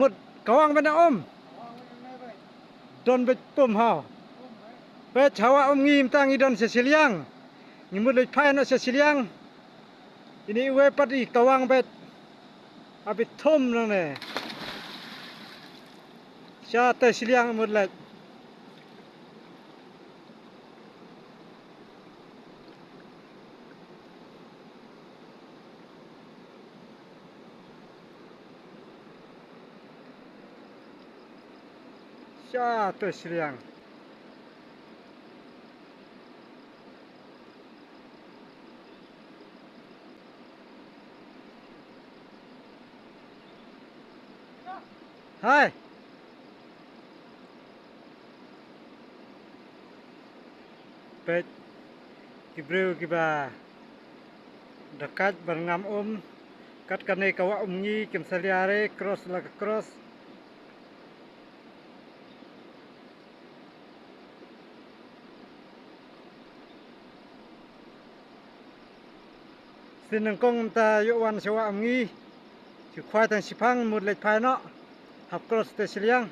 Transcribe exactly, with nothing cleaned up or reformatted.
Mut kawang bad na um. Don bad pum haw. Bad hawa um ngi mynta ngi don sha shiliang. Ngi mut leit phai noh sha shiliang. Ini uwei pat i kawang bad. Abi thum nang ne. Sha te shiliang mut leit. Sha te shiliang. Hai. Peit ki briew kiba da kait ban ngam um. Kat kane ka wah um ngi kim salia re, cross la ka cross. Sien nyngkong mynta ïoh wan sha wah um ngi. Shu khwai tang shiphang mut leit phai noh. Hap cross te shiliang.